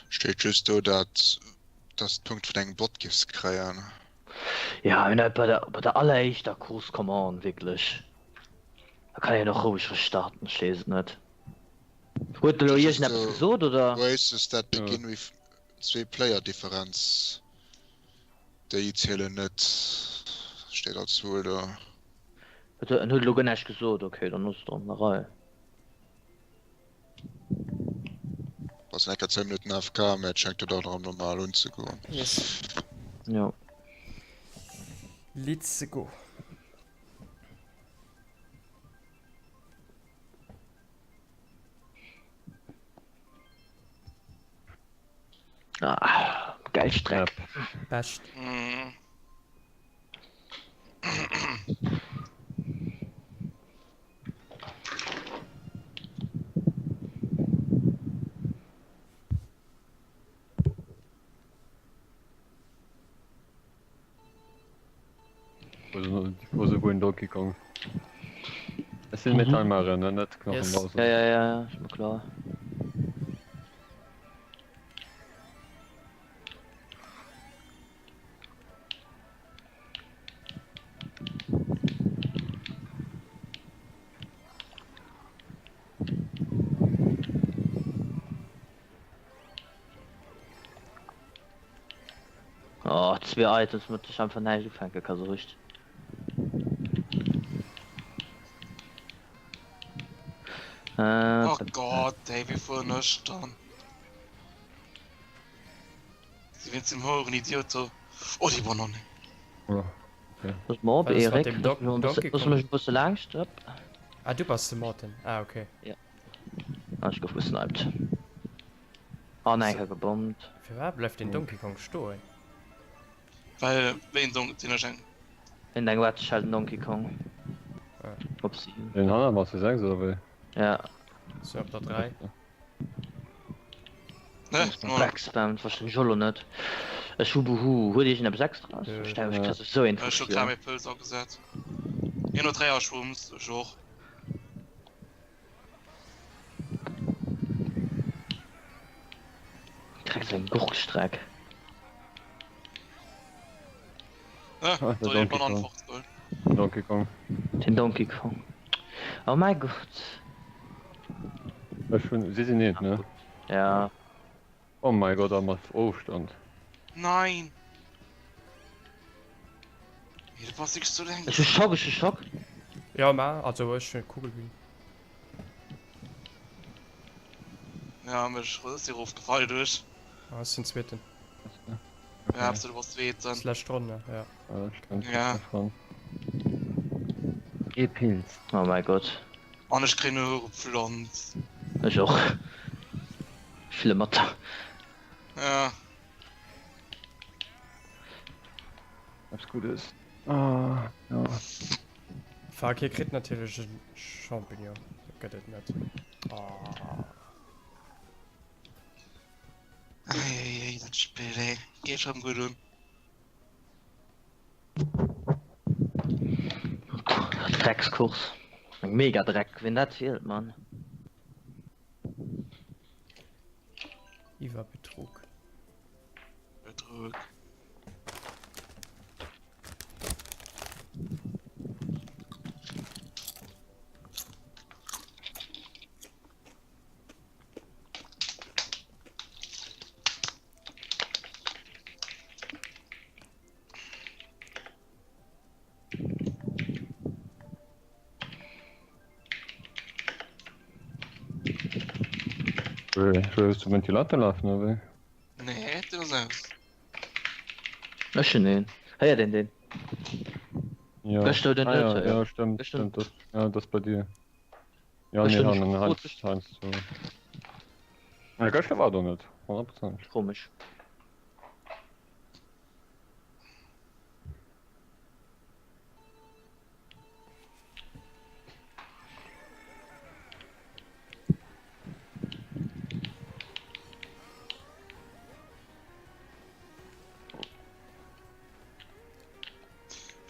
Steet just do dat dass d'Punkt vun engem Bot giffs kréien. Ja mee bei der bei der alleréischter Course, come on, wierklech, da kann een och roueg restarten, ech weess et net. Huet elo iergendeppes gesot oder? Races that begin with 2 player difference, déi zielen net, steet als Zuel do. En huet elo guer näischt gesot, ok, dann ass et an der Rei. Ass enker 10 Minutten AFK, mä et schengt jo dann erëm normal unzegoen. Yes. Jo. Let's go. Ah, geil Streck. Bescht. Mhm. Wo se wou Donkey Kong. Es sinn Metallmaren, ne? Net Yes. Knochenbausen. Ja, ja, ja, ja, ist mir klar. Oh, zwee Items mat ech einfach näischt ufänke ka sou richteg. Äh, Oh Gott, ey, wéi fueren ech dann? Si wéinst dem Houeren Idiot do. Oh, déi Banane. Oh, okay. Pass mal op, Wat ass mat Erik. dem Doc Looss Donkey mech Kong? e bësse laangscht. Hopp. Ah, du bass de Morten. Ah, okay. Ja. Ah, ech gouf gesniped. Ah, nein, ich hab gebombt. Firwat bleift den Donkey Kong stoen? Well, wéi en Donk, deen ech eng. En eng wat schalt den Donkey Kong. Ah. Upsi. Den hanner bass du 6 oder wéi? Ja. So op der 3. Ne, Backspam, verstinn ech och lo net. Ech hu buhu. Huet iergendeppes extras? Nö. Ech denken, ech kriss esou een Ech hu Fuffi. Klamepëlz agesat. Hien huet 3 Ashrooms, ech och. Kriss eng Gurkstreck. Ah, Ah, do der huet Donkey een Banan Kong. fortgeholl. Donkey Kong. Den Donkey Kong. Oh mäi Gott. Ech hunn, si sinn eent, ne? Ja. Oh mäi Gott, a mat Ofstand. Nein! Hey, du bass wierklech sou Ech hu Schock, ech hu Schock. Ja, ma also ech hunn Kugelbühn. Ja, mech si erofgefall duerch. Ah, ech sinn Zweeten. Ja, absolut, du bass Zweeten. Das lescht Ronn, ne? Ja. Ah, stimmt, Ja. Ee Pilz. Oh mäi Gott. An ech kréien e Pflanz. Ech och. Ech fille mat. Ja. Eppes Guddes. Ah, ja. Fuck, hie kritt natierlech e Champignon. Dat gëtt et net. Oh. Eieiei, dat Spill, ey. Geet rëm gutt un. Dreckskurs. Eng mega Dreck, wien dat wielt, Mann. Iwwer Betrug. Betrug. Hues du Ventilator lafen oder wéi? Nee, den ass aus. Ech hunn een. Héiert een deen? Ja. Gëschter den ah, ja, net, ja, stimmt, Gëschter- stimmt, das, ja, das bei dir. Ja, Gëschter nee, hunn ech han, gefrot, heinsdo, heinsdo. Ja, gëschter war do net, 100%. Komesch.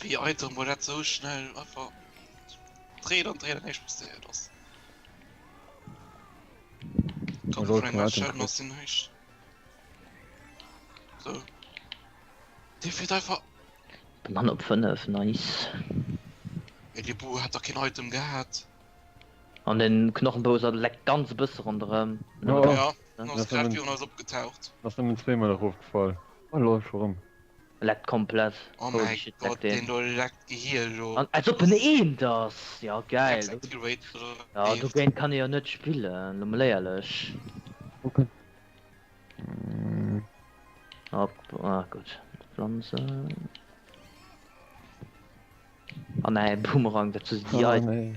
Wéi. Item wou dat sou schnell einfach dréit an dréit an näischt passéiert ass. Kann Lol, vun kein enger Item Schellen kritt. ass den héich. So. Dee fiert einfach. Banann op 5, nice. Mee dee Buu hat dach keen Item gehat. An den Knochenbowser leckt ganz e bësse ronderëm. Oh. Ja, en ass Das grad nëmmen, virun eis opgetaucht. ass nëmmen zweemol erofgefall. Oh lol, scho rëm. Leckt komplett. Oh Holy mäi shit, Gott, leckt deen. deen do leckt d'Gehier elo. An als ob en eent ass! Ja geil. Rex Activate oder Ja, leeft. dogéint kann ee jo net spillen, lo mol éierlech. Okay. Mm, Op, ah gutt. Pflanzen. Ah nee, Boomerang, dat si déi Ah, Eis, nee.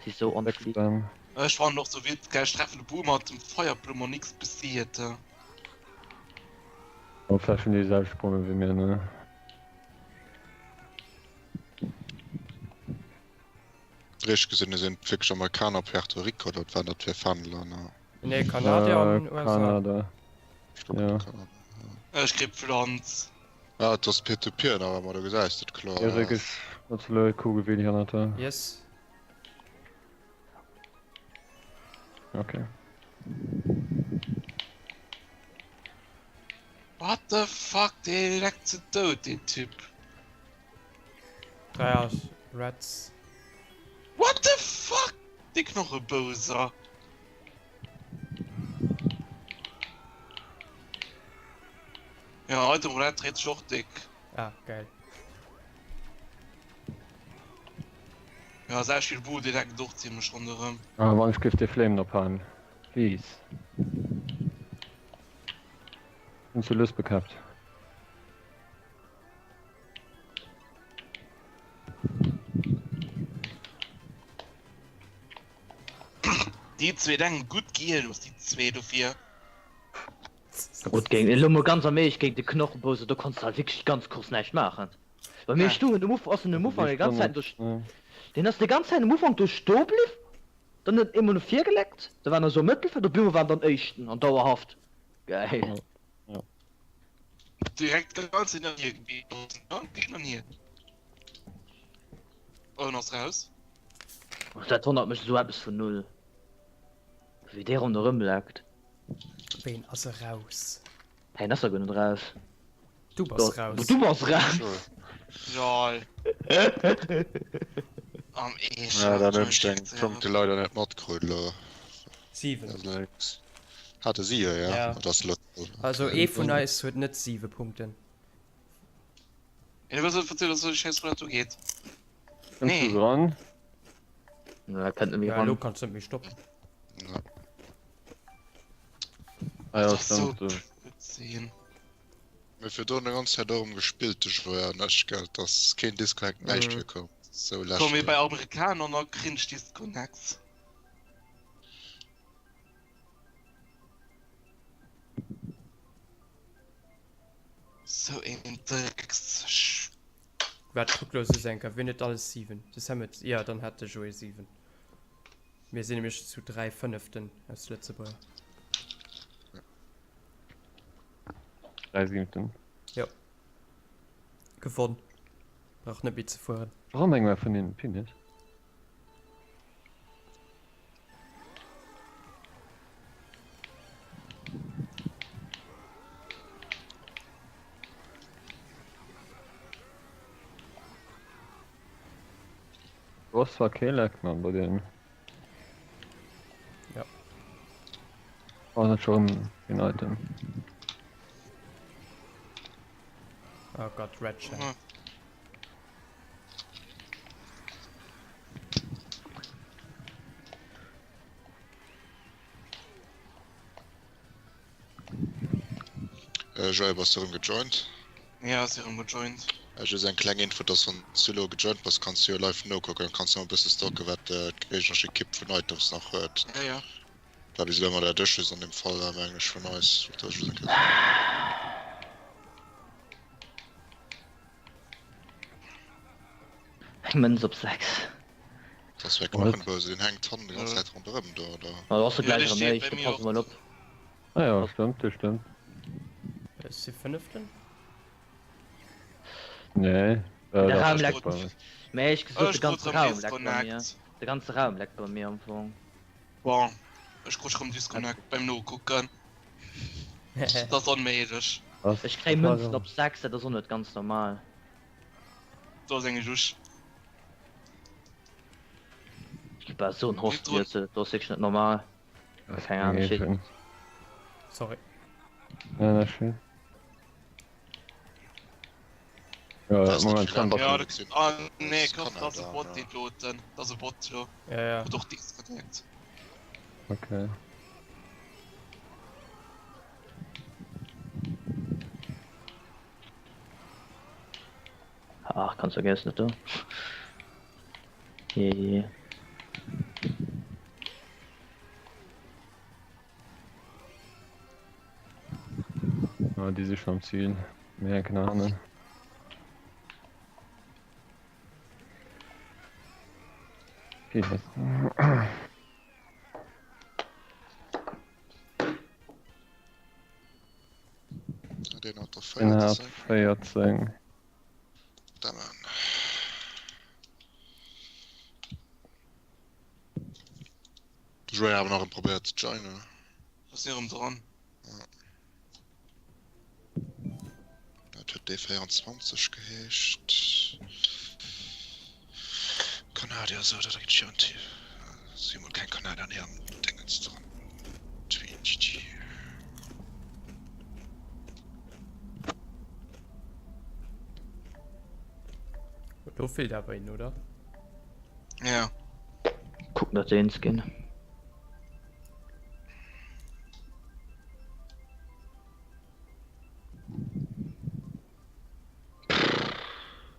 si sou onflieg. Spam. Ech fannen och sou witzeg, ech treffen de Boo mat dem Feierblumm an nix passiert. Oh, vläicht hunn déi déi selwecht Probleme wéi mir, ne? Richteg gesinn sinn et wierklech Amerikaner, Puerto Rico oder wat waren dat fir Fändler? Nee, Kanadier an Äh, USA. Kanada. Ja. Ech kritt Pflanz. Ah, et ass Peer-to-Peer nach ëmmer, do gesäis de et kloer. Erik, ech hat elo e Kugelwilli hannert der. Yes. Okay. What the fuck, dee leckt ze dout, deen Typ. 3 Rats. What the fuck, dee Knochebouser. Ja, Item Roulette dréit sech och déck. Ah, geil. Ja, säch vill Boo, dee leckt och zimmlech ronderëm. Ah, wann ech géif dee Flamen ophalen. Please. Hun ze lues bekäppt. Déi zwee denken gutt giel, déi zwee dofir. Gutt géint, elo mol ganz am Eescht, géint de Knochebouser, do konns de halt wierklech ganz Course näischt maachen. Well mir stungen um Ufank, ass en um Ufank déi ganz Zäit do, deen ass déi ganz Zäit um Ufank do stoe bliww, dann huet en eemol no vir geleckt, da war en esou am Mëttelfeld, op eemol war en dann Éischten an dauerhaft. Geil. Direkt ganz hin an hier hin an hier. Oh, en ass raus. Dat wonnert mech esou eppes vun null, wéi dee ronderëm leckt. Ween ass eraus? Heen ass der guer net raus. Du bass raus. Du bass raus. Lol. Am Eescht. Ja, dat hunn ech deng Punkte leider net matkrut elo. 7. Hat e 7, ja? Ja. Dat ass elo. Also ee vun eis huet net 7 Punkten. Ja, du wëss net, wat déi scheiss Roulette ugeet. Kënns Nee. du dran? Na, kënnt net méi Ja, elo ran. kanns du net méi stoppen. Ja. Ah ja, Das ass so stimmt. äh, Blödsinn. Mee virdrun déi ganz Zäit och erëm gespillt de Joé an ech, gell, dass keen Disconnect näischt Mhm. virkoum. Sou Komm mir lächerlech. bei Amerikaner nach cringe Disconnects. Sou een Drecks. Waart, kuck lo soss eng Kéier, wien huet alles 7? De Sam huet, jo, dann hat de Joé 7. Mir sinn nämlech zu 3 Fënneften aus Lëtzebuerger. 3 Siebten. Jo. Gewonn. Brauch net méi ze fueren. Warum eng mer vun den Penis? Du hast zwar kee Leck man bei dem. Ja. Oh, dat schon en Item. Oh Gott, Red Shell. Mhm. Äh, Joé, bass du erëm gejoint? Ja, ass erëm gejoint. Äh, just eng kleng Info, dass wann s du elo gejoint bass, kanns du jo live nokucken, dann kanns du emol e bësse stalken, wat d'géigneresch Ekipp vun Items nach huet. Ja, ja. War bis elo ëmmer der Dësch just an deem Fall war, mengen ech, vun eis. Wollt der just eng Kéier soen. Eng Mënz op 6. Das wär Knochenböse, den hänkt hannen die ganze Zeit ronderëm do, oder? Ma do ass e Ja, gläich dee erëm steet bei éischt, mir pass och mol do. op. Ah ja, stimmt, das stimmt. Ech si Fënneften. Nee. De Raum leckt Mä ech gesot de ganze Raum leckt bei mir. De ganze Raum leckt bei mir am Fong. Bon, ech krut rëm Disconnect beim Nokucken. Dat ass onméiglech. Ech kréie Mënzen op 6, dat ass och net ganz normal. Do ass eng Jusch. Ech war esou en Host, dat ass wierklech net normal. Keng Ahnung, shit. Sorry. Ja, dat ass schön. Ja, Moment, kann ja, das, ah, nee, komm, das ist ein Bot, den Loten. Das ist ein Bot, ja. Ja, ja. Doch, disconnect. Okay. Ach, kannst vergessen, du. Je. Ah, déi si schon am Ziel. Mir hänken nach hannen. Okay, das. Den hat der Den hat 14. 14. Damn. Joé awer nach en probéiert ze joinen. Ass hie rëm dran? Dat huet D24 geheescht. Kanadier, sou, dat ergitt jo en T. Si mol keng Kanadier an hirem Dingens dran. Tween GG. Do feelt awer een, oder? Ja. Kucken dat se eens ginn.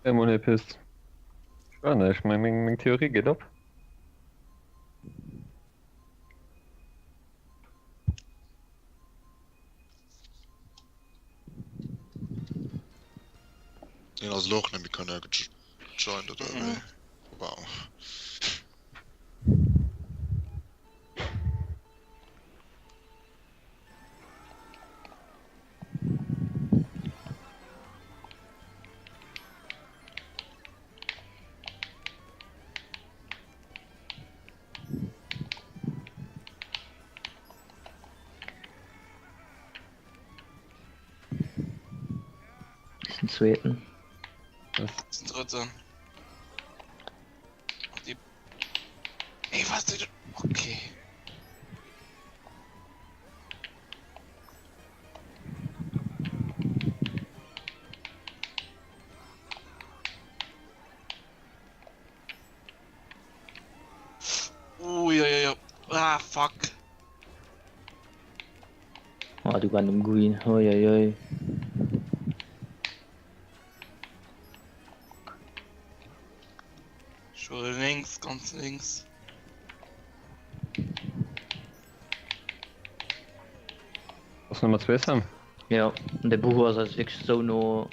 Emol hie pisst. Ech war näischt, meng, meng, meng Theorie geet op. Deen ass elo och net méi kënne gejoint oder wéi? Wow. Ist den zweiten. Das ist den dritten. Ach, die... Ey, was denn? Okay. Ui, ja, ja, ja. Ah, fuck. Oh, du war dem Green. Oi, oi, oi. Schon links, ganz links. Ass Nummer 2 Sam? Ja, an de Buhu ass eis wierklech sou no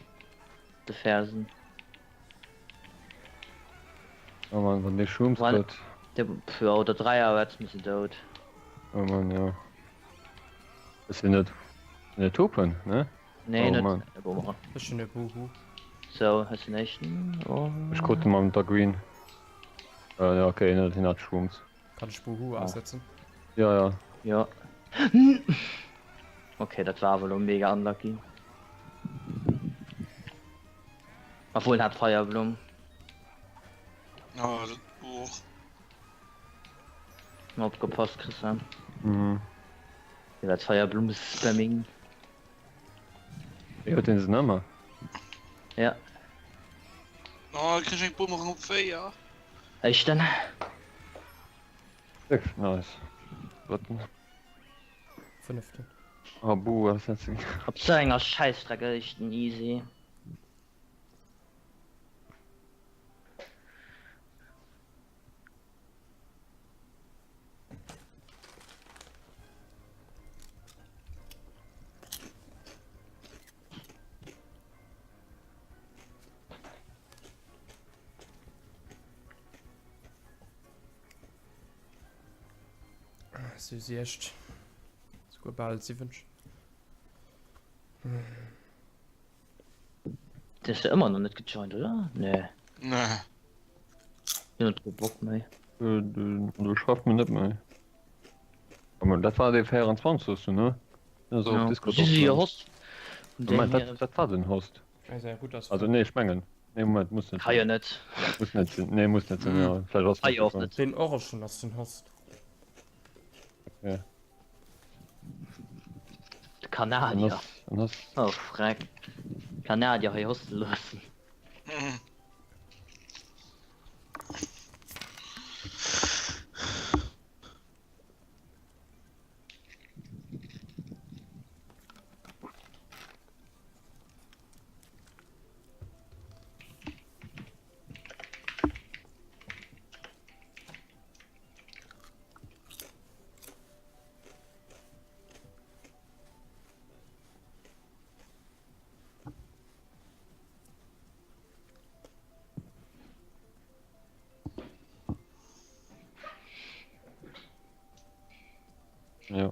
de Fersen. Oh Mann, wann dee Schooms Wann- gëtt. Der, pf, ja, oder Dreier jetzt müssen dout. Oh Mann, ja. Das sind net net Hupen, ne? Nee, Oh net. Mann. Boomerang. Ech hunn e Buhu. So, hast du den éischten? Oh. Ech krut de mam der Green. Äh, ja, okay, net hien hat Shrooms. Kann ech Buhu asetzen? Ja, ja. Ja. Okay, dat war awer lo mega unlucky. Obwohl hat Feierblumm. Ja, dat Buch. Opgepasst, Christian. Mhm. Dir dat Feierblumm Spamming. Wéi huet deen se nëmmer? Ja. Oh, krieg eng Bumerang op 4. Éischten. Wierklech nice. Drëtten. Fënneften. Oh, buh, was hat se. Op sou enger Schäisstreck éischten easy. Si si echt souguer bal 7. Deen ass jo ëmmer nach net gejoint, oder? Nee. Nee. Hien huet kee Bock méi. Du schreift mir net méi. Aber dat war dee 24 soss du, ne? Den ass och op Discord Si si jo Host. Moment, wat, wat war den Host? Also nee, ech mengen. Nee, Moment, muss net. Ka jo net. Muss net sinn. Nee, muss net sinn, ja. Vläicht ass Ka jo och net. Den Orangen ass den Host. Okay. De Kanadier. Oh freck. Kanadier hei hoste loossen. Ja.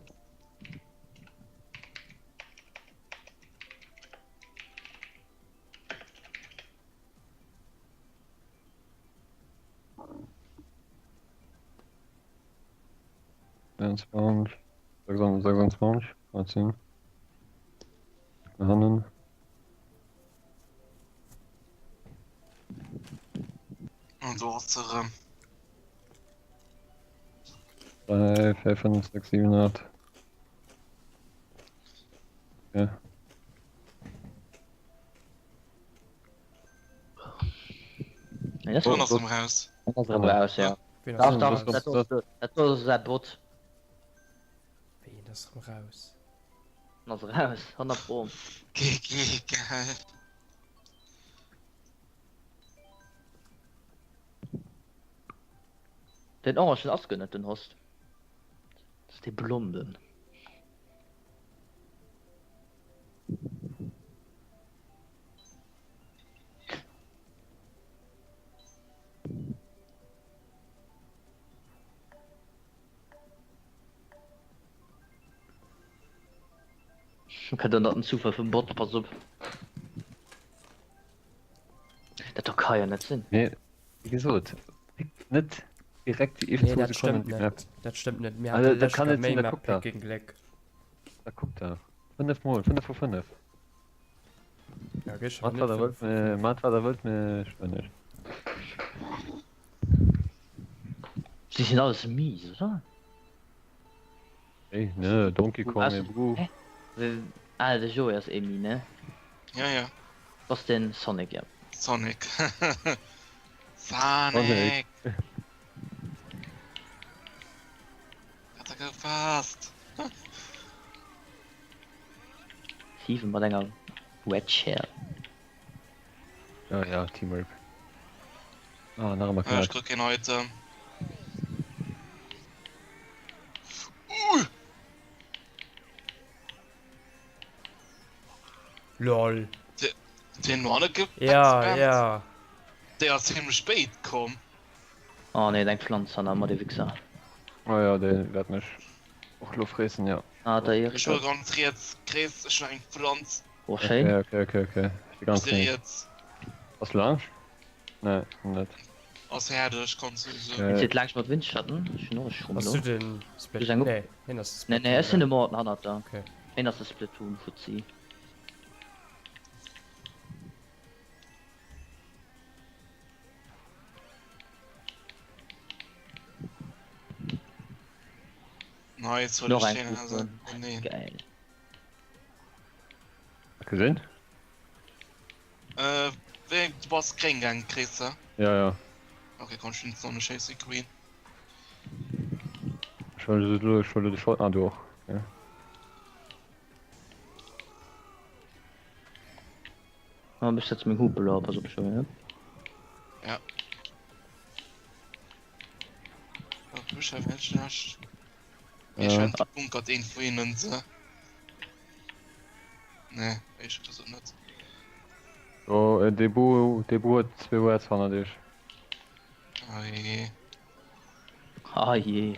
26, 13. Hannen. An do ass se erëm. 3, 4, 5, 6, 7, 8. Ja. Nee, das Wien ass erëm raus? Das ass erëm raus, ja. Wien Dach, ass dach, erëm dat raus? ass, dat ass säi Bot. Wien ass erëm raus? En ass raus, 100 Pro. GG, geil. Den Orangen ass guer net den Host. Das ass dee Blonden. Okay, dann dat en Zufall vum Bot, pass op. Dat do ka jo net sinn. Nee, wéi gesot, pickt net direkt déi éischt Nee, zwou dat Sekonnen stëmmt déi Map. net. Dat stëmmt net. Mir Also, hate dat kann lëscht net méi sinn, da Map kuckt da. Picking Gléck. Da kuckt da. 5 mol, 5 vu 5. Ja, okay, Maat wat der wëllt, mee maat wat der wëllt, mee ech wëll net. Si sinn alles mies, oder? Hey, ne, Donkey Kong, Was? ey, Bro. Hä? Ah, de Joé ass Amy, ne? Ja, ja. Ass den Sonic, ja. Sonic. Sonic! Hat er gepasst. Steven mat enger Red Shell. Ja, ja, Teamwork. Ah, nach ëmmer Ah, ech knapp. krut keen Item. Uh! LOL. Den no hanne Ja, ja. Déi ass zimmlech spéit komm. Oh nee, deng Pflanz hanner mer, dee Wichser. Oh ja, dee wäert mech och lo freessen, ja. Ah, der Ech Erika. huele ganz riets, Chris, ech hunn nach eng Pflanz. Oh, schéin. Okay, okay, okay, okay. Ech si Ech ganz si lénks. riets. Ass du laanscht? Nee, net. Ass fäerdeg, kanns du se. Hien zitt laanscht mat Windschatten. Ech hunn och e Schrumm Bass elo. du den Split? Du eng op. Nee, hien ass de Nee, nee, ech Splatoon, sinn de oder? Morton hannert der. Okay. Hien ass de Splatoon Fuzzi. Nice, huel Noch ech eng den also. Kuchen. Oh nee. Geil. Gesinn? Äh, wéi, du bass gréng gaang, Chris, he? Ja, ja. Okay, komm, ech hunn jetzt noch eine schéisse Green. Ech huele se elo, ech huele de Short. Ah, du och. Ja. Ah, ech setze meng Hupe elo op, pass op, Joé. Ja. Oh, ech hab net schlecht. Ich Äh. äh. gebunkert een vu hinnen se. Nee, ech ass et net. Oh, äh, dee Bu, dee Bu huet zwee Words hannert iech. Oh je. Ah je.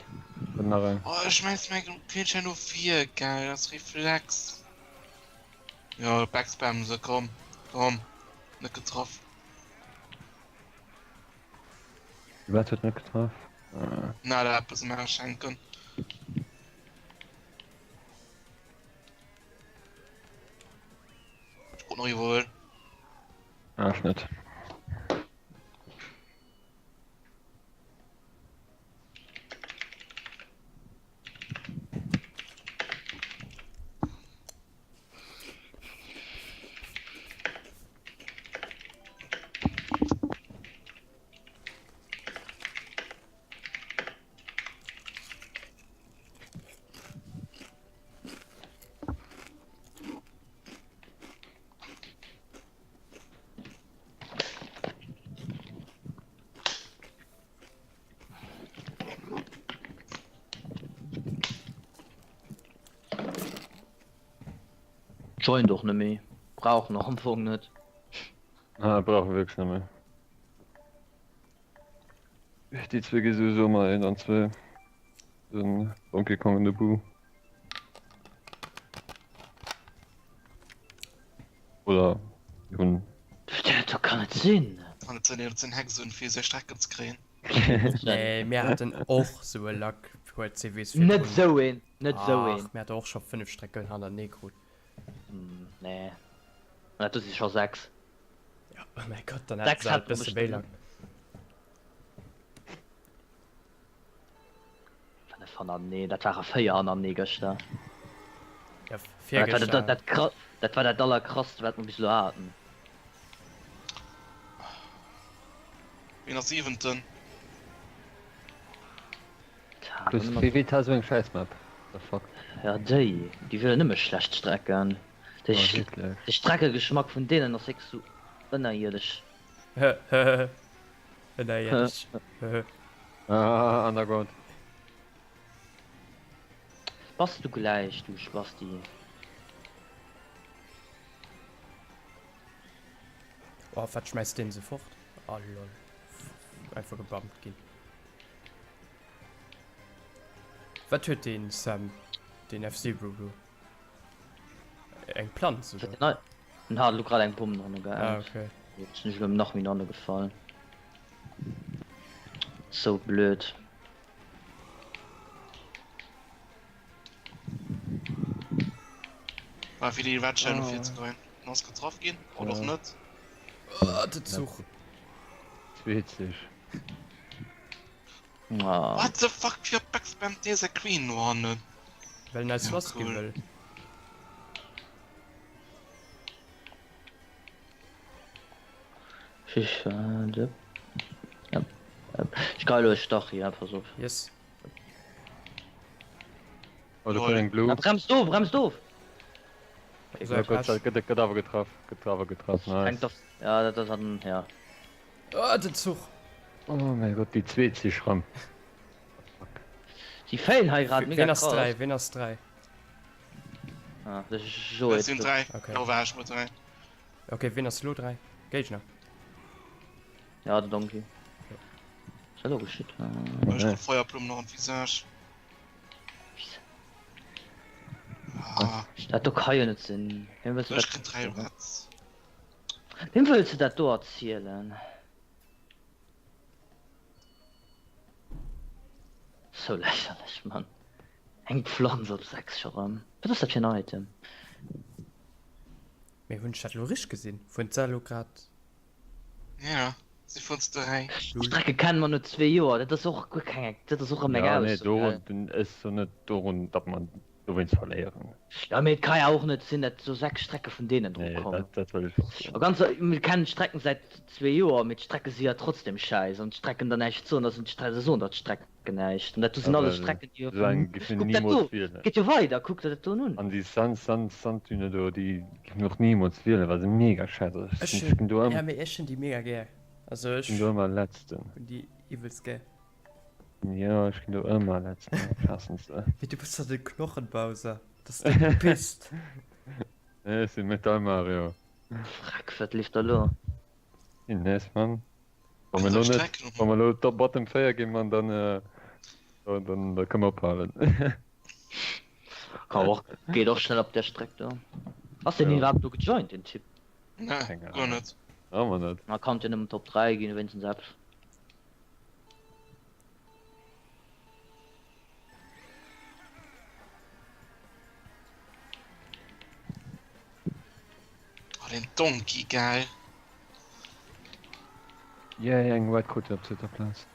Huet nach eng. Oh, ech schmeiß mein Quetsch no vir, geil, das Reflex. Ja, backspam se, komm, komm. Net getraff. Wat huet net getraff? Na, da eppes am Aarsch hänken. Ech brauch nach iwwerhuelen. Ah, ech net. Joint och net méi. Brauch en och am Fong net. Ah, brauch e wierklech net méi. Déi zwee gi souwisou ëmmer een an zwee. Den Donkey Kong an de Boo. Oder déi hunn. Dat kann net sinn. Kann et sinn, datt se en Hex hunn, fir esou Strecken ze kréien? Nee, mir haten och sou e Lack huet se weess Net virdrun. sou een, net sou een. Ach, mir hate och scho 5 Strecken hannertenee krut. Nee, dat do si scho 6. Ja, oh mäi Gott, dann hat se halt bësse méi lang. 5 hannertenee, dat ware 4 hannertenee gëschter. Ja, virgëschter. Dat, dat, dat, dat war dat allerkrasst, wat mer bis elo haten. Wien ass Siwenten? Plus wéi wéi ta sou eng Schäiss Map? The fuck? Ja déi, déi wielen nëmme schlecht Strecken. De Streckegeschmack vun deenen ass wierklech sou ënnerierdesch. Ënnerierdesch. Ah, Underground. Bass du gläich, du Spasti. Oh, wat schmäisst deen se fort? Oh lol. Einfach gebampt ginn. Wat huet deen Sam, deen F-Zero do? Eng Planz oder? En hat elo grad eng Bomm dranne gehaat. Ah, okay. Jetzt sinn ech elo nach méi dranne gefall. Sou blöd. War fir déi Red Shell no vir ze goen. En ass getraff ginn, oder och net. Oh, de Zuch. Witzeg. What the fuck, fir backspammt dee säi Queen no hannen? Well en eis lass gi wëll. Ech geil elo e Stach hier, pass op. Yes. Oh, do kënnt eng Blue. Ah, bremst of, bremst of! Ja, Gott sei Dank, gëtt awer getraff, gëtt awer getraff, nice. Ja, dat ass an, ja. Oh, den Zuch! Oh mäi Gott, déi zweet Zich rëm. Si failen hei grad mega Ween ass krass. 3? Ween ass 3? Ah, de Joé. Ech sinn 3. Okay. Do war ech mol 3. Okay, ween ass lo 3? Géigner? Ja, de Donkey. Ass dat elo geschitt? Ech krut Feuerplumm nach an d'Visage. Ah. Dat do ka jo net sinn. Wem wëlls du Ech dat kritt 3 Reds. Wem wëlls du dat do erzielen? Sou lächerlech, Mann. Eng Pflanz op 6 scho rëm. Wat ass dat fir en Item? Mee hunn ech dat lo richteg gesinn? Fueren d'Sa lo grad Ja, si vun ze 3. Strecke kennen mer no zwee Joer, dat ass och guer keng, dat ass och erëm eng Ja, nee, Ausso, dorun, gell? den ech so net dorun, datt mer dowéinst verléieren. Ja, mee et ka ja och net sinn, datt sou 6 Strecke vun deenen dru Nee, kommen. dat, dat wëll ech och soen. A ganz, mir kennen d'Strecken säit zwee Joer, mee d'Strecke si ja trotzdem schäiss an d'Strecken dann näischt soen, da sinn d'Stre da soen der d'Strecken näischt. An dat do sinn Ja, alles well Strecken, déi jo esou eng vun, géif mir kuck dat nimools do, wielen. geet jo weider, kuck der dat doen un. An déi Sand, Sand, Sanddüne do, déi géif mir och nimools wielen, well se mega schäiss ass. Ech Ech sinn, ech hunn, ginn do ja ëmmer, mee ech hunn déi mega gär. Also ech ech ginn do ëmmer Letzten. hunn déi iwwelst gär. Jo, ech ginn do ëmmer Letzten, ech haassen se. Mee du bass doch de Knochenbowser, dass du de bist. Nee, ech sinn Metal Mario. Freck, wat leeft da lo? Nice, Mann. Wa mer lo net, wa mer lo top bottom 4 ginn, man, dann, äh, dann, da kënne mer ophalen. Kann och, geet och schnell op der Streck do. Ass den Ja. iwwerhaapt do gejoint, den Typ? Nee, Keng guer Ahnung. net. Brauche mer net. Ma kann jo nëmmen Top 3 ginn, wéinstens eppes. Oh, den Donkey, geil. Yay, eng Red Krut op zweeter Plaz.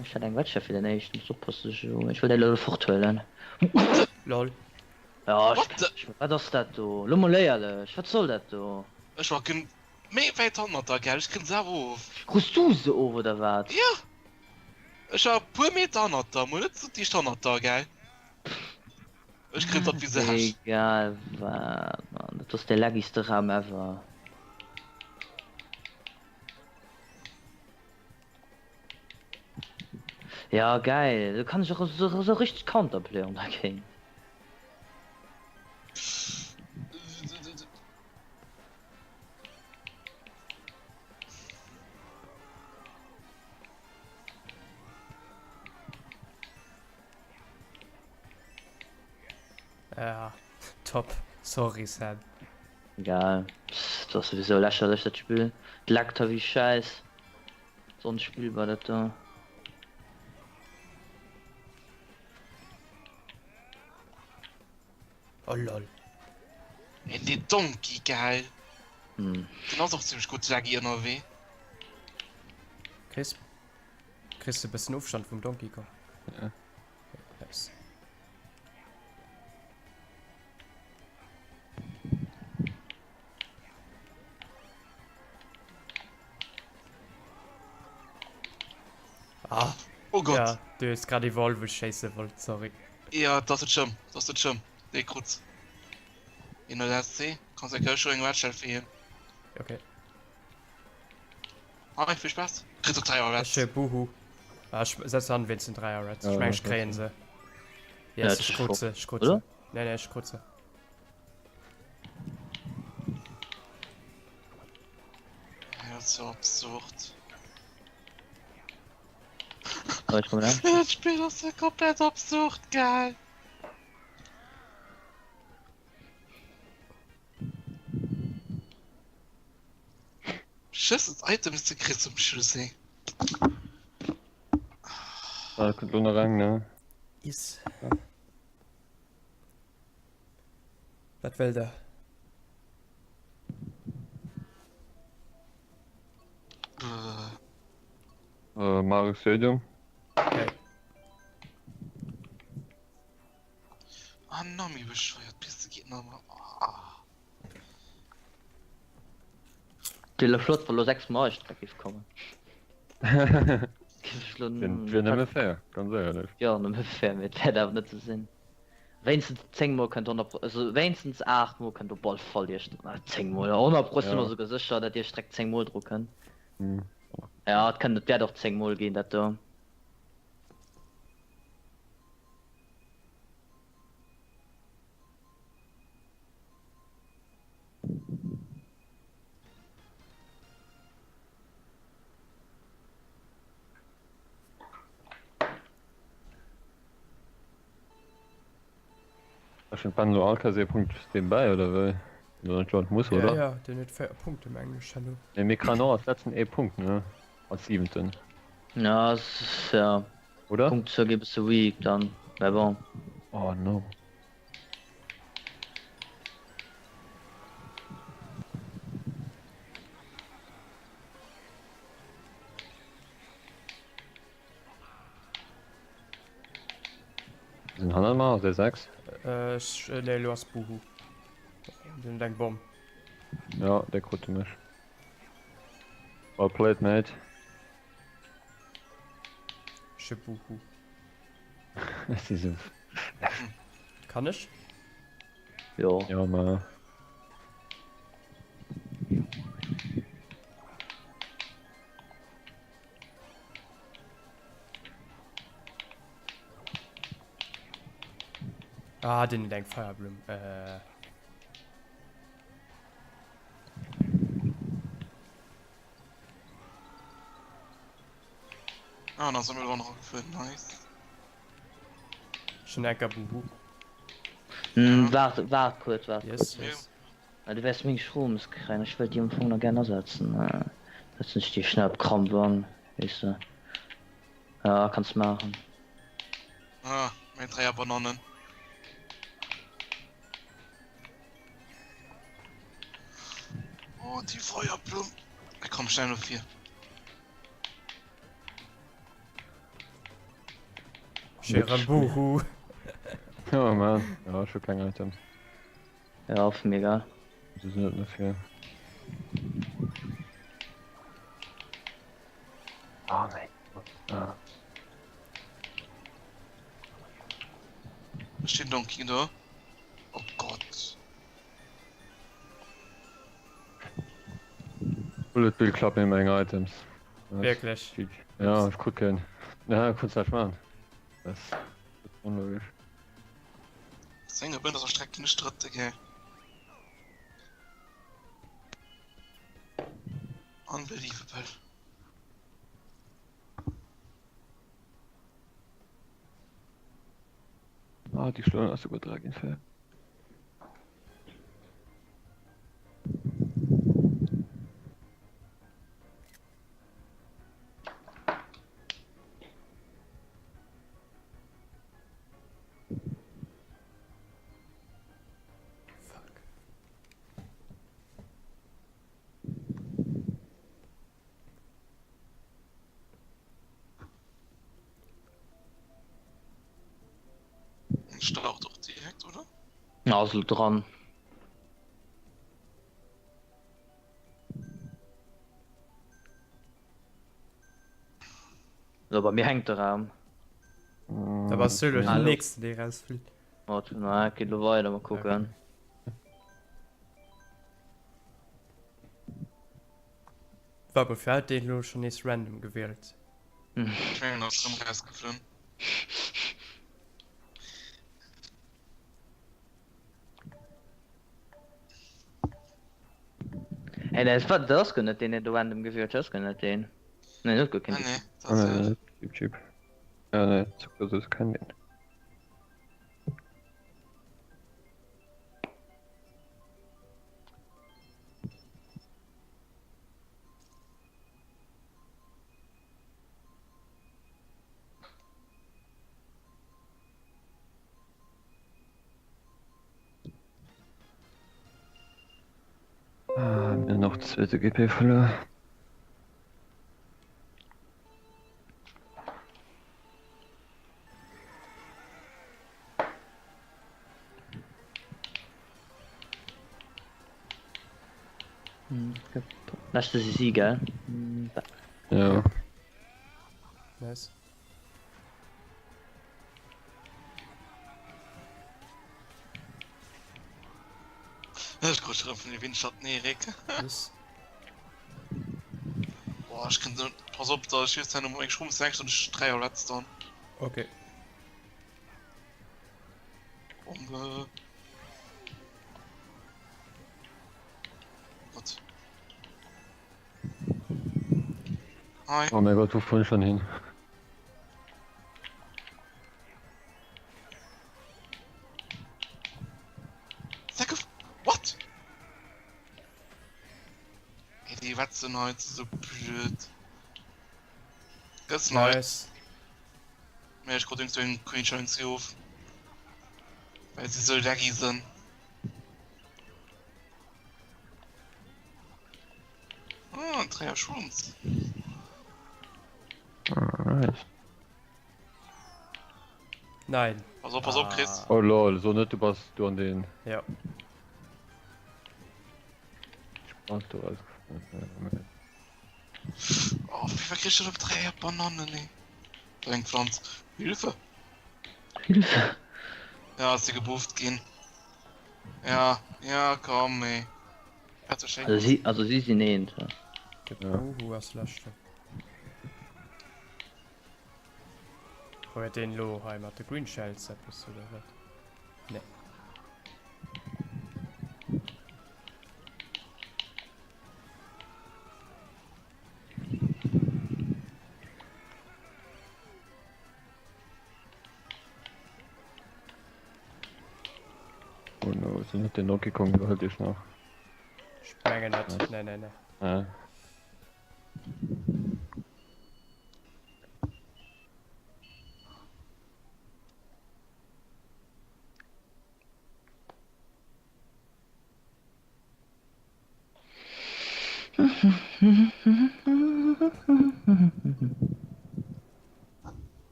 Ech hat eng Wetcher fir den éischten, muss oppassen, ech wëll déi elo fort huelen. Lol. Ja, ech kenn mech, wat ass dat do? Lo mol éierlech, wat soll dat do? Ech war gen méi wäit hannert der, gell? Ech krin se awer of. Krus du se of oder wat? Jo! Ech war e puer Meter hannert der, mol net sou dicht hannert der, gell? Ech krin dat wéi se hesch. Egal wat, Mann, dat ass de laggigste Raum ever. Ja geil, do kann ech och esou richteg counterplayen dergéint. Ja, top. Sorry Sam. Egal, dat ass souwisou lächerlech dat Spill. Et laggt hei wéi Schäiss. Ass onspillbar dat do. Oh lol. En dee Donkey geil. Hm. Den ass och zimmlech gutt laggy ënnerwee. Chris, kriss de bëssen Ofstand vum Donkey Kong? Ja. Nice. Ah, Oh Gott. ja, du hues grad Evolve schéisse wollt, sorry. Ja, dat ass net schlëmm, dat ass net schlëmm. Dee krut een LSC. Kanns eng Kéier scho eng Red Shell fir hien. Okay. Hei, vill Spaass. Kritt och 3 Ech Reds. hu Buhu. Ah, ech setz an wéinst den 3 Reds. Ech Ja, meng ech ja, kréien se. Ja, Yes, dat ech ist krut schon, se, ech krut oder? se. Nee, nee, ech krut se. Ja, dat ass jo absurd. Oh, ich komme an. Dat Spill ass ja komplett absurd geil. Schëssen Items ze kriss zum Schluss ey. Ah, kënnt lo nach eng, ne? Yes. Wat wëllt der? Äh, Mario Stadium. Okay. Ah, Nami bescheuert, Piste geht noch mal. Ah. Wier lo flott wa lo 6 mol Streck giff kommen. Giff ech lo Wier nëmme fair, ganz éierlech. Jo nëmme fair, mee et wäert awer net sou sinn. Wéinstens 10 mol kënnt 100 pro, also wéinstens 8 mol kënnt op all Fall déi éischt, 10 mol, 100 pro si mer souguer sécher dat déi éischt Streck 10 mol dru kënnt. Jo et kënnt, et wäert och 10 mol ginn dat do. Rechent d'Ben elo all Kéiers ee Punkt deem bäi, oder wéi? Oder net jo, muss, Ja, oder? ja, deen huet 4 Punkte mengen ech herno. Nee, mir kréien och als letzten ee Punkt, ne? Als siwenten. Ja, s, ja. Oder? Punktzuel gi bësse weak dann, mä bon. Oh no. Sinn hannert mer, ass dee 6? Äh, ech, nee, elo ass Buhu. Deen huet eng Bomm. Ja, dee krut de mech. Well played, mate. Ech hu Buhu. Ech si sou. Kann ech? Jo. Jo, ma. Ah, den huet eng Feierblumm. Äh. Ah, dann sind wir noch gefuer. Nice. Schon enker Buhu. Hm, waart, waart kuerz, waart Yes, kuerz. yes. Du wäers meng Shrooms kréien, ech wëllt déi am Fong nach gären asetzen. Setzen ech déi schnell op Kramp an, weess de. Ja, kanns maachen. Ah, meng 3 Banannen. Oh, déi Feuerblumm. Ech komm schnell no vir. Schere Buhu. Oh man, ja, ech hu keng Items. Ja, ass mir egal. Se sinn net no vir. Oh mein Gott. Ah. Was steht Donkey da? Oh Gott. Bullet Bill klappt mir meng Items. Wierklech? Ja, ech krut keen. Ja, konns näischt maachen. Dat ass onlogesch. Senge Bënn ass erstreckt ginn ech drëtte gell. Unbelievable. Ah, déi schloen ass souguer 3 géint 4. Fuck. Start och direkt, oder? Na, ass elo dran. So, bei mir hänkt de Raum. Da bass du elo den nächsten, dee rausflitt. Warte, na, et geet elo weider, mal kucken. Waart mol, firwat huet deen elo schon nees random gewielt? Ech mengen, en ass rëm rausgeflunn. Hey, dat ass, dat ass guer net deen, deen do random gewielt huet, dat ass guer net deen. Nee, dat ass guer keen Ah, nee, dat Ah, ass nee, net. Cheap, cheap. Ja, nee, Zuckersüß kein Ding. Ah, mir hunn och zweete GP verluer. Leschte si si, gell? Ja. Nice. Ech krut rëm vun de Windschatten ee Réck. Yes. Boah, ech kënnt net. Pass op, da ech just herno eng Schrumm 6 an ech 3 op Redstone. Okay. Bombe. Gott. Hi. Oh mein Gott, wo fuhren ich schon hin? Sack of... What? Ey, die Wetzen heute so blöd. Das ist nice. Nice. Mee ech krut iergendwéi en Queen Challenge of. Well se sou laggy sinn. Ah, Dräier Shrooms. Alright. Nein. Pass op, pass op, Chris. Oh lol, so net du bass du an den. Ja. Sprang do rausgefallen. Oh, wéi kriss du op 3 Banannen, nee. Da eng Pflanz. Hilfe! Hilfe! Ja, ass sie gebufft ginn. Ja, ja, komm, ey. Hat sech Also si, also si sinn eent. Ja. Ja. Uhu ass leschten. Huet deen lo hei mat de Green Shells eppes oder wat? Nee. Oh no, sinn net den Donkey Kong iwwerhëlt iech nach. mengen net. Nee, nee, nee. Ah.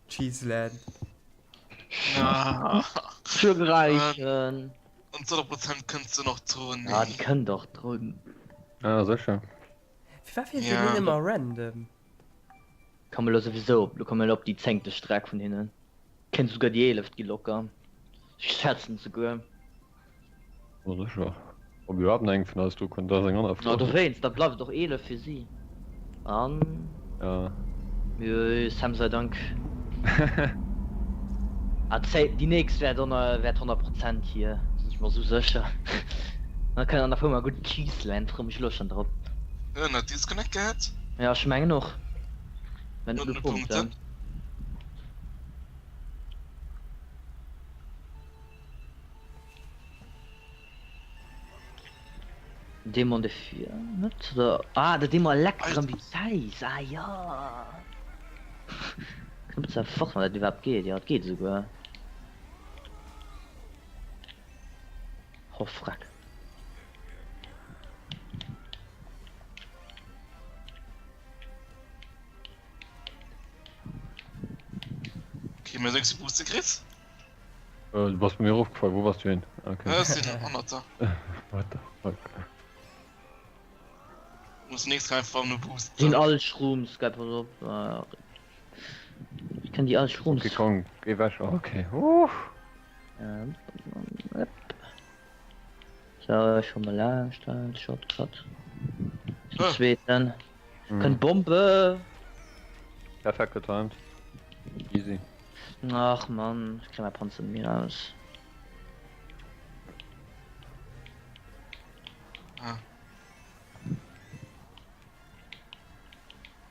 Cheeseland. Ah. Zu gräichen. An zu 100 Prozent kënnt se nach drun. Ja, déi kënnt och drun. Ah, sécher. Firwat wielt Ja. een ëmmer random? Komme lo souwisou op, lo komme lo op déi zéngte Streck vun hinnen. Kéint souguer déi eeleft gi locker. Ech schätzen souguer. Oh, sécher. Ob iwwerhaapt nach eng vun eis dru kënnt, dat ass eng aner Ma Fro. dowéinst, da bleift et och 11 fir si. An Ja. Jö, Sam sei Dank. Ah, zéi, déi nächst wäert on, wäert 100 Prozent hier, sinn ech mer sou sécher. Da kënnt an der Fro mar gutt Cheeseland, freu mech elo schonn drop. Huet en dat Disconnect gehat? Ja, ech mengen och. Mä net Net no no Punkten. Punkten. Dämon de fir net oder ah der Dämon leckt erëm wéi d'Säis ah jo Knëppels awer fort wann dat iwwerhaapt geet jo et geet esouguer Oh freck. Okay, mir sechs Booster kritt. Äh, du bass bei mir erofgefall, wou bass du hin? Okay. Ech sinn hannert der. What the fuck? Muss nächst einfach nur boosten. Sinn all Shrooms, gell, pass op. Ich kenn déi all Shrooms. Okay, komm, geh weg. Okay. Uff. Ähm, so, ech komme laanscht, halt, Shortcut. Den Ah. zweeten. Hm. Kënnt Bombe! Perfekt getimed. Easy. Ach Mann, ech kréie mäi Panzer net méi raus. Ah.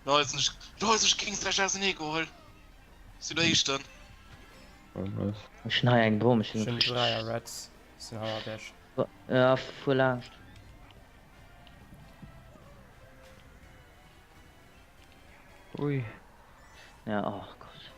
Da huet sech, da huet sech géigesäiteg ausenee geholl. Sinn der éischten. Oh, nice. Ech hunn hei eng Bom, ech Ech sinn hunn 3 Reds, sinn hannert iech. Ja, fuer laanscht. Ui. Ja, oh Gott.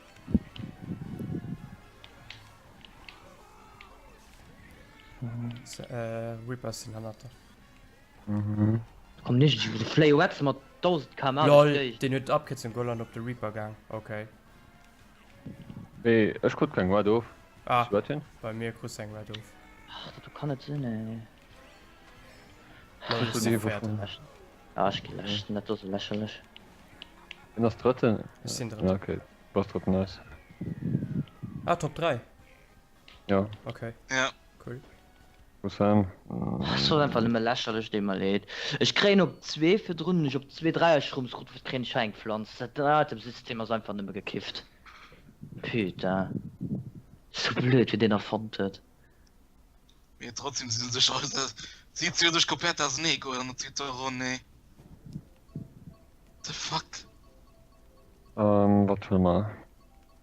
Äh, Reapers sinn hannert der. Mhm. Komm nicht, ich fléie Wetze mat 1000 km/h. Lol, den huet d'Abkürzung geholl an op de Reaper gaang. Okay. Mee ech krut keng Red of. Ah, Red hin? bei mir krus du eng Red of. Ach, dat kann net sinn, ey. Lol, ech sinn fäerdeg. Ah, ech gi leschten, dat ass lächerlech. Wien ass drëtten? Ech sinn drëtten. Okay, du bass drëtten, nice. Ah, Top 3? Ja. Okay. Ja. Cool. Wou Sam? Ass sou einfach nëmme lächerlech, deet mer leed. Ech kréien op zwee virdrun hunn ech op zwee Dräierschrumms krut, kréien ech hei eng Pflanz. Dat Item-System ass einfach nëmme gekifft. Putain. Sou blöd wéi deen erfonnt huet. Mee trotzdem si se sech si si sech komplett ausenee geholl an der zweeter Ronn nee. The fuck? Ähm, wat huele mer?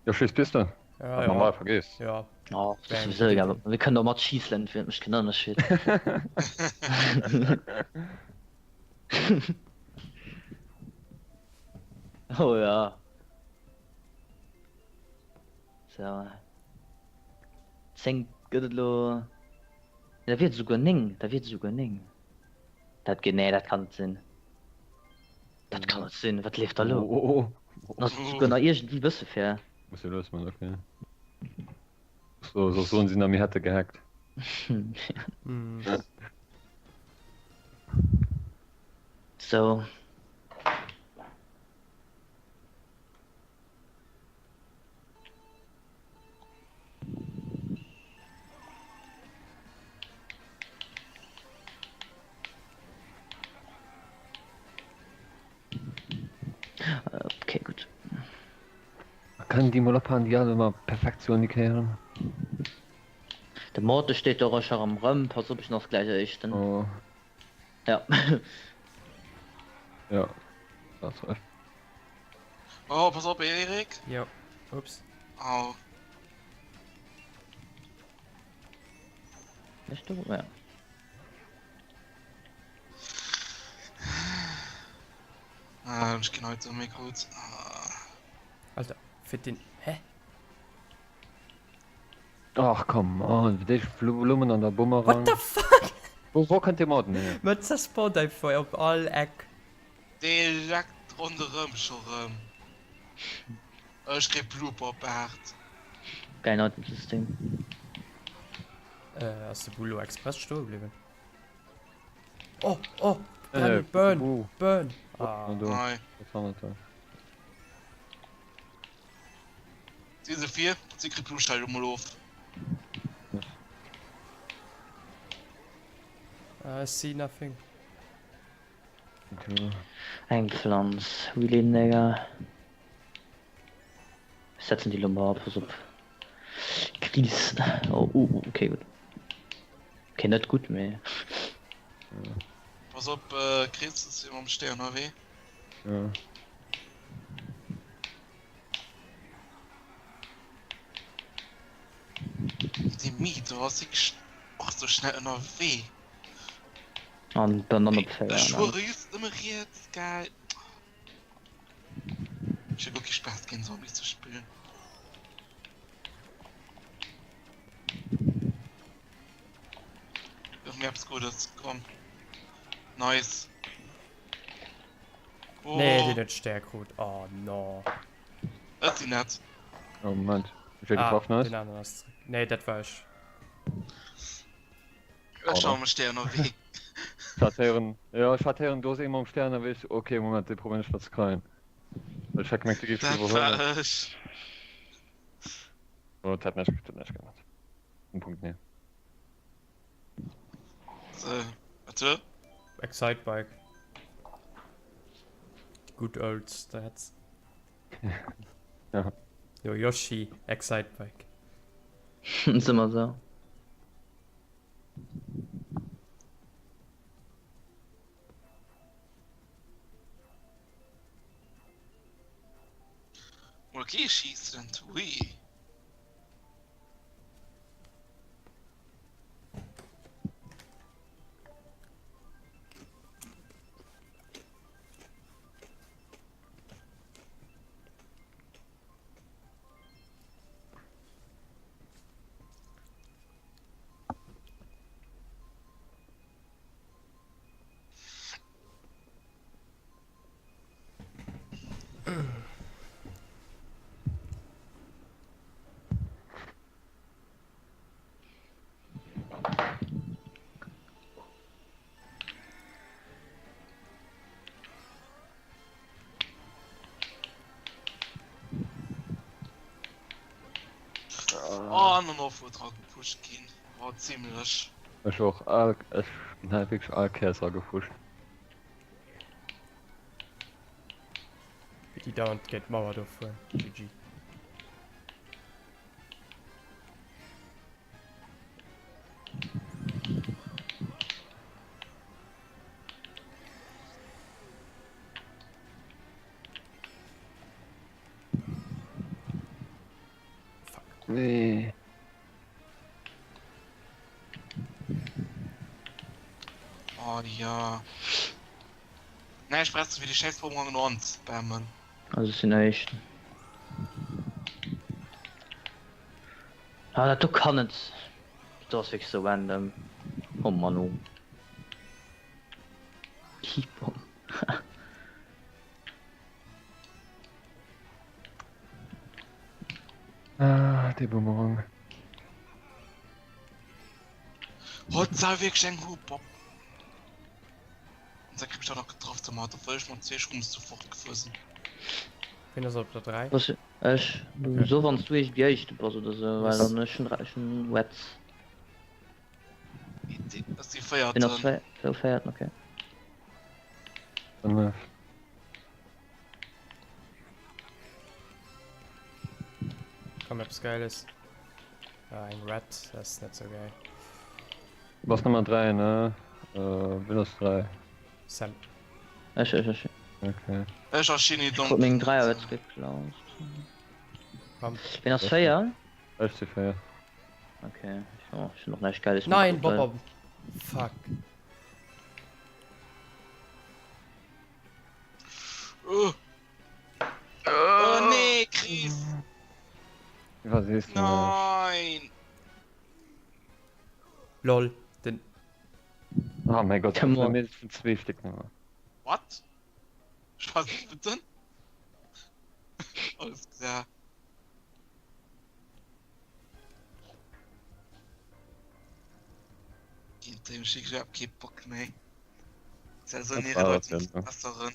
Jo, Schiss, bis de? Ja, Hat ja. mer bal vergeess. Ja. Oh, dat ass souwisou egal. Mir kënnen och mat Schießland, et mécht keen Ënnerscheed. Oh ja. So. 10 gëtt et elo. Nee, da wier et esouguer 9. Da wier et esouguer 9. Dat geet, nee, dat kann net sinn. Dat kann net sinn. Wat leeft da lo? Oh, oh, oh. Dann ass et esouguer nach iergendwéi e bësse fair. Muss jo lues man, okay. So, soss soen si nach, mir hätte gehackt. So. Okay, gut. Kann die mol ophaen déi all ëmmer perfekt ze unikéieren? De Morte steet do rech erëm rëm. Pass op, ech ass gläich éischten. Oh. Ja. Ja. Das war. Oh, pass op, Erik. Jo. Ups. Au. Ech do? Ja. Ah, ech ginn heute méi gutt. Ah. Alter, fir den. Hä? Ach come on, déi Blummen an der Bumerang. What the fuck? Wo, wo kënnt dee Mod hier? Mä se spawnt einfach op all Eck. Direkt ronderëm scho rëm. Ech kréi Blooper-Baart. Gäil Item-System. Äh, ass de Boulot express stoe bliwwen? Oh, oh, brennen, burn, burn. Ah. Nei. Si se vir, si kritt Bluschell lo mol of. I see nothing. Eng Pflanz, really nigga. Ech setzen déi lo mol pass op. Kris. Oh, uh, okay, gutt. Okay, net gutt, mee. Pass op, Chris, ech si mam Stee ënnerwee. Ja. Déi Mito ass wierklech och sou schnell ënnerwee. An dann op 4. Ech fuere just nëmme riets, gell. Ech hu guer kee Spaass géint Zombies ze spillen. Gëff mir eppes Guddes, komm. Nice. Oh. Nee, deen huet Stär krut. Oh no. Ech sinn net. Oh Moment. Ech wéi Ah, getraff, nice. den aneren ass zréck. Nee, dat war ech. Ech war mam Stär ënnerwee. Ech hat héieren, jo, ech hat héieren, do ass ee mam Stär ënnerwee. Ech so, okay, Moment, dee probéieren ech nach ze kreien. Well ech hat gemengt, du géifs Dat iwwerhuelen. war ech. Oh, dat hat näischt, dat hat näischt geännert. Um Punkt, nee. So, warte. Excitebike. Good old stats. Ja. Jo, Yoshi, Excitebike. Ass ëmmer sou. Mol kee schiessen, hui. Oh, an och wou dra gepusht ginn. War zimmlech. Ech och, all, ech ginn hei wierklech all Kéiers agepusht. Wéi déi dauernd géint d'Mauer do fueren. GG. Fuck. Nee. Oh ja. Nee, ech brauch ze fir déi schäiss Bumerang no anzespammen. Also ech sinn éischten. Ah dat do kann net. Dat do ass wierklech sou random. Oh Mann oh. Keep on. Ah, dee Bumerang. Hot war wierklech eng Hup op. An da kritt mech dat nach getraff domat, obwuel ech mat zwee Schrumms zu fort gefuer sinn. Wien ass op der 3? Was ech okay. So wann du eescht déi éischte bass oder sou, well dann ech hunn ech hunn Wets. Ass déi véierten. Wien ass véierten, okay. 5. Komm eppes geiles. Ah, eng Red, dat ass net sou geil. Du bass Nummer 3 ne? Äh, wien ass 3? Sam. Ech, ech, ech. Okay. Ech a Chini Ech krut meng Dräier jetzt geklaut. Bam. Wien ass 4? Ech si 4. Okay, ech oh, ech hunn och näischt Geiles Nein, matgeholl. Bob, Bob. Fuck. Oh. Oh nee, Chris! Iwwer sees du Nein! Lol, den. Oh mein Gott, Come on. mir vun zwee Stéck nëmme. What? Ich weiß nicht, bitte? Alles klar. Géint dem Schick ech iwwerhaapt kee Bock méi. Dat soll Dat nie war Leute dat denn, ne? besseren.